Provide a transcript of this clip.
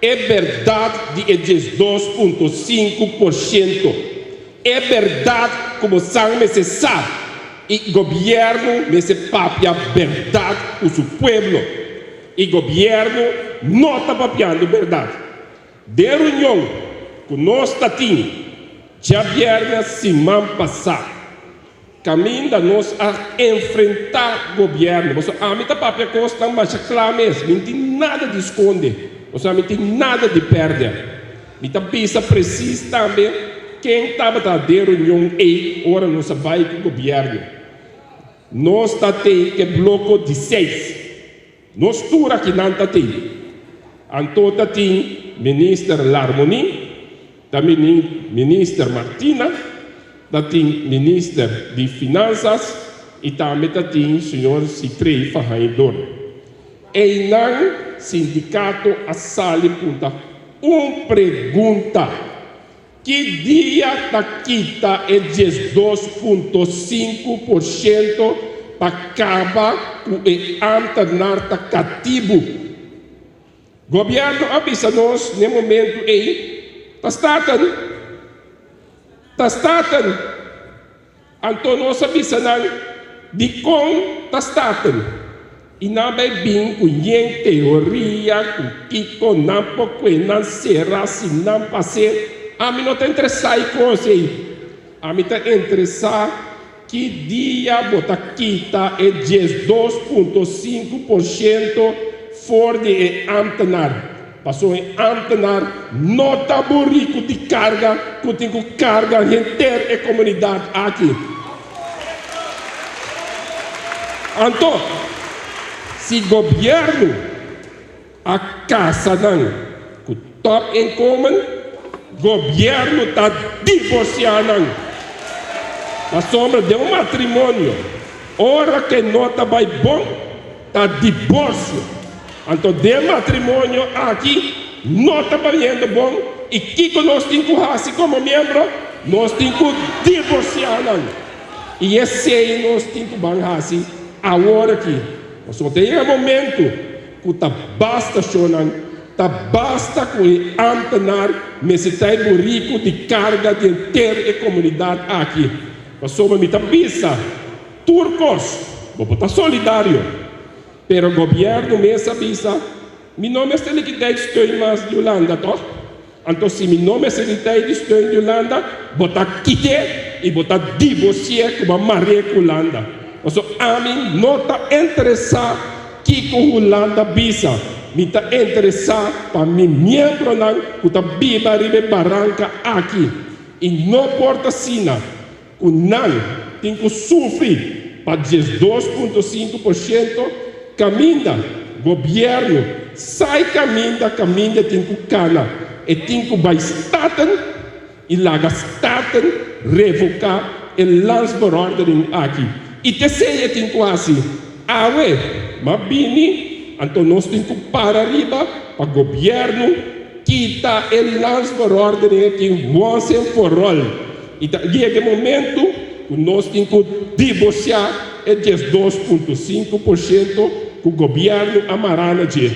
E bèrdat di e 12,5%. E bèrdat ku boso mester sa. I gobièrnu mester papia bèrdat ku su pueblo. I gobièrnu no ta papiando bèrdat. Den reunion ku nos tatin djabièrnè siman pasá, kaminda nos a enfrentá gobièrnu. Bo ami ta papia kosnan masha kla mes, mi tin nada di skonde. Osea, mi tin nada di pèrdè. Mi ta bisa presis tambe ken tabata den reunion ei ora nos a bai ku gobièrnu. Nos tatin e bloke di seis. Nos tur akinan tatin. Anto tatin minister Larmonie, tambe minister Martina, tatin minister di Finansa i tambe tatin señor Sithree van Heydoorn. Einan sindikato a sali puntra un pregunta. Ki dia ta kita e 12,5% pa kaba ku e ambtenaar ta katibu? Gobièrnu a bisa nos na momento ei, ta Staten, ta Staten. Anto nos a bisa nan dikon ta Staten. I nan bai bin ku yen teoria, ku kiko nan por nan sera si nan pase. Ami no ta interesá e kos ei. Ami ta interesá ki dia bo ta kita e 12,5% for di e ambtenaar. Paso e ambtenaar no ta buriku di karga, ku tin ku karga henter e komunidat aki. Anto, si gobièrnu a kasa nan ku top inkomen, gobièrnu ta divorsiá nan. Pasobra den un matrimonio, ora ku no ta bai bon, ta divorsio. Anto den matrimonio aki no ta bayendo bon i kiko nos tin ku hasi komo miembro, nos tin ku divorsiá nan. I esei nos tin ku ban hasi awor aki. Pasobra tin un momento ku ta basta shonnan, ta basta ku e ambtenaar mester ta e buriku di karga di henter e komunidat aki. Pasobra mi ta bisa tur kos, bo por ta solidario, pero gobièrnu mes a bisa, mi no mester liquiditeitssteun mas di Hulanda, toch? Anto si mi no mester liquiditeitssteun di Hulanda, bo ta kit'é i bo ta divorsi'é ku bo mar'é ku Hulanda. Paso ami no ta interesá kiko Hulanda bisa. Mi ta interesá pa mi miembronan ku ta biba riba e baranka aki. I no por ta asina ku nan tin ku sufri pa 12,5% kaminda gobièrnu sai kaminda kaminda tin ku kana e tin ku bai Staten i laga Staten revoká e landsverordening aki. I t'esei e tin ku hasi. Awe, m'a bini, anto nos tin ku para riba pa gobièrnu kita e landsverordening aki once and for all. I ta yega e momento ku nos tin ku divorsiá e 12,5% ku gobièrnu a mará na dje.